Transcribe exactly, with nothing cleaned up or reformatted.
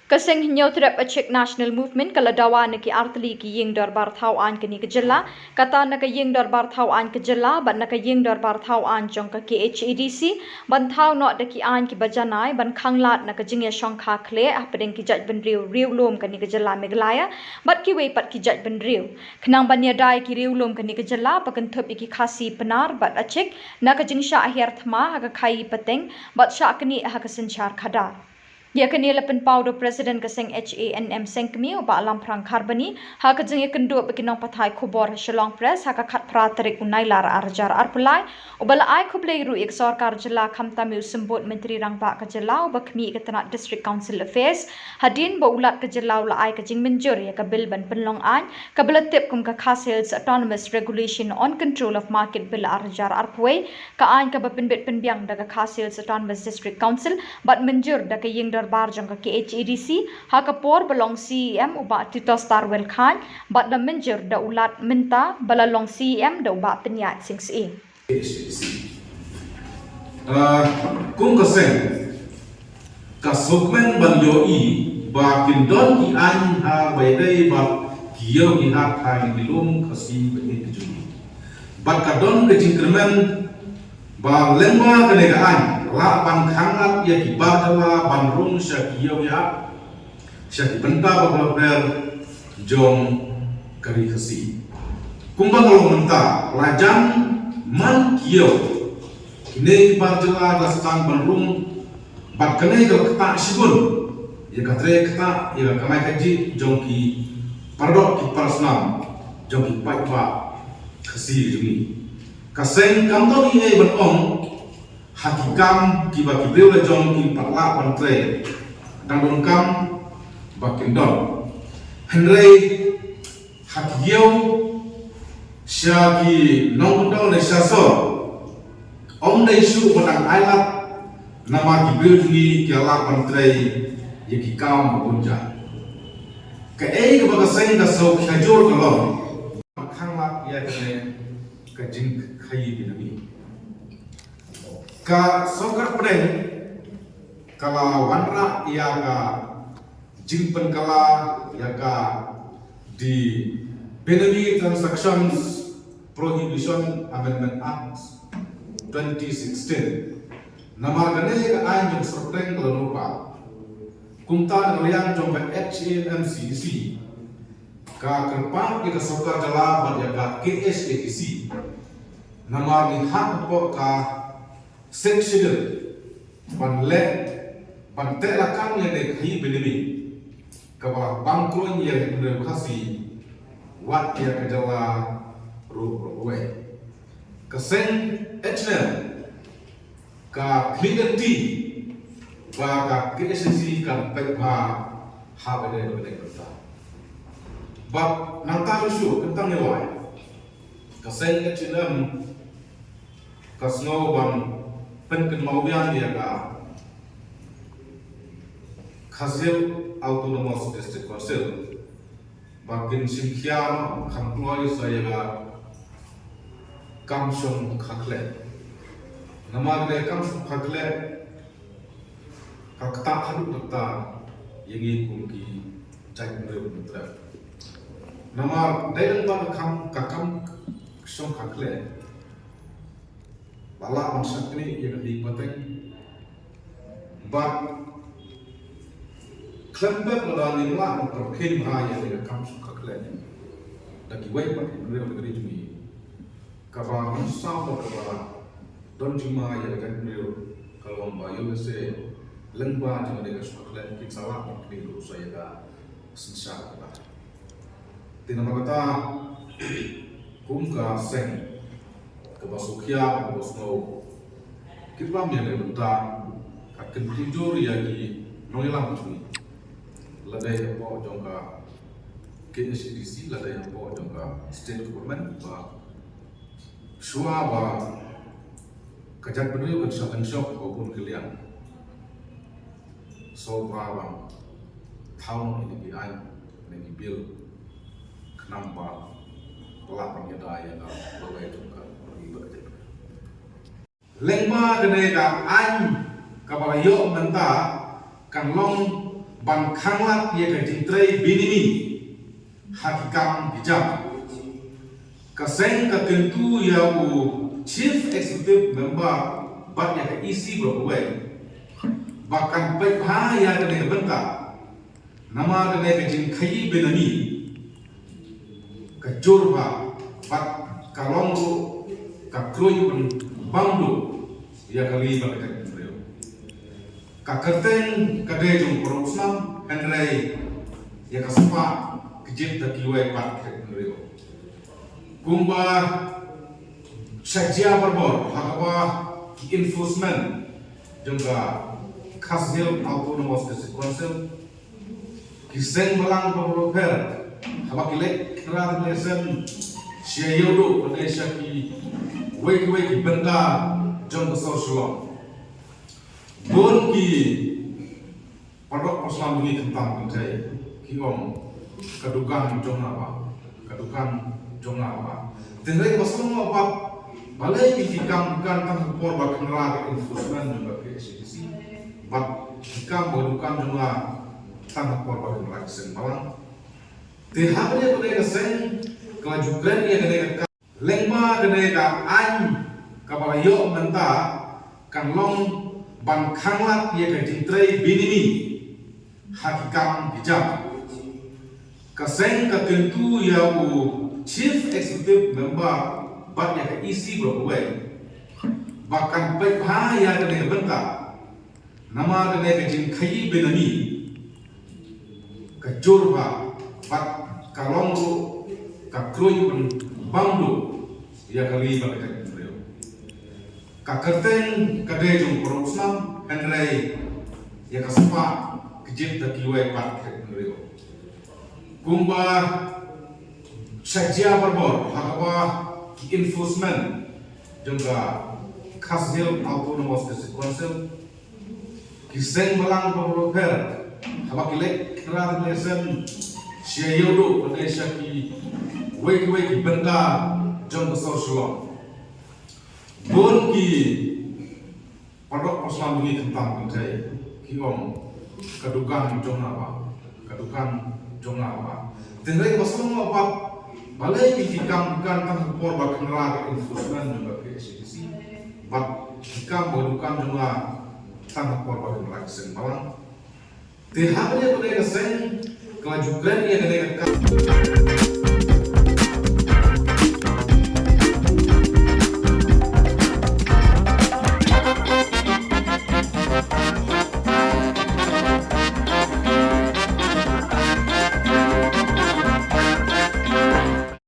Ka seng Hynñiewtrep Achik National Movement ka la dawa na ki artylli ki ïing dorbar thaw aiñ kane ka jylla, kata na ka ïing dorbar thaw aiñ ka jylla bad na ka ïing dorbar thaw aiñ jong ka K H A D C, ban thaw noh da ki aiñ kiba janai ban khanglad na ka jingïashongkha khlieh hapdeng ki jaitbynriew riewlum kane ka jylla Meghalaya bad kiwei pat ki jaitbynriew. Khnang ban ïada ïa ki riewlum kane ka jylla ba kynthup ïa ki Khasi, Pnar bad Achik na ka jingshah hiar thma ha ka khaii pateng bad shah knieh ha ka synshar khadar. Ïa kane la pynpaw da u President ka seng H A N M Sengkmie, u Bah Lamphrang Kharbani, ha ka jingïakynduh bad ki nongpathai khubor ha Shillong Press ha ka khatphra tarik u Nailar arhajar arphew lai, uba la ai khublei ruh ïa ka sorkar jylla khamtam ïa u Symbud Myntri Rangbah ka jylla uba khmih ïa ka tnat District Council Affairs, hadien ba u Lat ka jylla u la ai ka jingmynjur ïa ka bill ban pynlong aiñ kaba la tip kum ka Khasi Hills Autonomous Regulation on Control of Market Bill arhajar arphew wei, ka aiñ kaba pynbit pynbiang da ka Khasi Hills Autonomous District Council bad mynjur da ka ïing dorbar jong ka K H A D C, ha ka por ba long C E M u Bah Titosstarwell Chyne bad la mynjur da u Lat mynta ba la long C E M da u Bah Pynïaid Sing Syiem. Ah, kum ka seng, ka sngewkmen ban ïohi ba kin don ki aiñ ha ba ïadei bad ki ïew ki hat ha ki lum Khasi ba ïeit jong ngi. Bad ka don ka jingkyrmen ba lyngba kane ka aiñ lah ban khanglad ïa ki bar jylla ban rung sha ki ïew ki hat, sha ki bynta bapher bapher jong ka ri Khasi. Kumba ka long mynta, la jan man ki ïew, kine ki bar jylla la sdang ban rung, bad kane ka la ktah shibun ïa ka trei ktah, ïa ka kamai kajih jong ki paradoh ki parasnam jong ki paidbah Khasi jong ngi. Ka seng kam don ei ei ban ong ha ki kam kiba ki briew la jong kin pat lah ban trei, dang donkam ba kin don. Hynrei ha ki ïew sha ki nongkyndong ne sha sor, ym dei shuh ba dang ailad, namar ki briew jong ngi ki lah ban trei ïa ki kam ba bun jait. Kaei kaba ka seng ka sngewkhia jur ka long, khanglad ïa kane ka jingkhaii bnami. Ka sorkar pdeng ka la wanrah ïa ka jingpynkylla ïa ka The Benami Transactions Prohibition Amendment Act twenty sixteen. Namar kane ka aiñ jong sorkar pdeng ka la nurpah. Kumta na ka liang jong ka H A N M C E C, ka kyrpad ïa ka sorkar jylla bad ïa ka K H A D C, namar ngi hap hapoh ka Sixth Schedule ban leh, ban teh lakam ïa kane ka khaii bnami kaba bang khlaiñ ïa ka jaitbynriew Khasi, wat ïa ka jylla ruh ruh wei. Ka seng H A N M ka khmih lynti ba ka K H A D C kan peit bha ha kane ka bynta. Bad nangta shuh shuh, kyntang ïa wai, ka seng H A N M ka sngew ban pynkynmaw biang ïa ka Khasi Hills Autonomous District Council ba kin shim khia noh, kham kloi sa ïa ka kam shongkha khleh. Namar ka kam shongkha khleh ka ktah haduh katta ïa ngi kum ki jaitbynriew Hynñiewtrep. Namar dei lyngba ka kam, ka kam shongkha khleh ba lah ban shah knieh ïa ka khaii pateng. Bad khlem bad lada ngim lah ban pyrkhing bha ïa ka kam shongkha khleh da kiwei pat ki briew na ka ri jong ngi, kaba mynsaw bad kaba don jingma ïa ka jaitbynriew ka long ba ïoh lehse lyngba jong kane ka shongkha khleh kin sa lah ban knieh ruh sa ïa ka synshar khadar. Te namar kata, kum ka seng kaba sngewkhia, kaba sngew kyrpang ïa kane ka bynta, ka kyntu jur ïa ki nongïalam jong ngi, lada hapoh jong ka K H A D C, lada hapoh jong ka state government, ba shuwa ba ka jaitbynriew kan shah lyngshop ha bun ki liang, sngewbha ban thaw noh ïa ki aiñ ne ki bill, khnang ba ka lah ban ïada ïa ka lawei jong ka ri bad ka jaitbynriew. Lyngba kane ka aiñ kaba la ïoh mynta kan long ban khanglad ïa ka jingtrei bynni ha ki kam ki jam. Ka seng ka kyntu ïa u Chief Executive Member bad ïa ka E C baroh kawei ba kan peit bha ïa kane ka bynta. Namar kane ka jingkhaii bynni ka jur bha bad ka long ruh ka kruid bam duh ïa ka ri bad ka jaitbynriew. Ka kyrteng ka dei jong baroh snam, hynrei ïa ka spah ka jied da kiwei pat ka jaitbynriew. Kumba sha jia barabor ha kaba ki enforcement jong ka Khasi Hills Autonomous District Council, ki seng balang ba pher haba ki leit khynra lesen sha ïew duh lane sha kiwei kiwei ki bynta jong ka sor Shillong. Bun ki paralok Muslim ngi khamtam kynthei ki ong ka dukan jong nga ba, ka dukan jong nga ba. Te hynrei ba song nga ba balei ki kam kan tang ka por ba khynra ka enforcement jong ka K H A D C. Bad ki kam ba dukan jong nga tang ka por ba khynra ki seng balang. Te ha kane ka seng ka la ju kren ïa kane ka Lyngba kane ka aiñ kaba la ïoh mynta kan long ban khanglad ïa ka jingtrei bynni ha ki kam ki jam. Ka seng ka kyntu ïa u Chief Executive Member bad ïa ka E C baroh kawei ba kan peit bha ïa kane ka bynta. Namar kane ka jingkhaii bynni ka jur bha bad ka long ruh ka kruid bam duh ïa ka ri bad ka jaitbynriew. Ka kyrteng ka dei jong baroh snam, hynrei ïa ka spah ka jied da kiwei pat ka jaitbynriew. Kumba sha jia barabor ha kaba ki enforcement jong ka Khasi Hills Autonomous District Council, ki seng balang ba pher haba ki leit khynra lesen sha ïew duh lane sha kiwei kiwei ki bynta jong ka sor Shillong. Bun ki paralok Muslim ngi khamtam kynthei ki ong ka dukan jong nga ba, ka dukan jong nga ba. Te hynrei ba song nga ba balei ki kam kan tang ka por ba khynra ka enforcement jong ka K H A D C. Bad ki kam ba dukan jong nga tang ka por ba khynra ki seng balang. Te ha kane ka seng ka la ju kren ïa kane ka kam.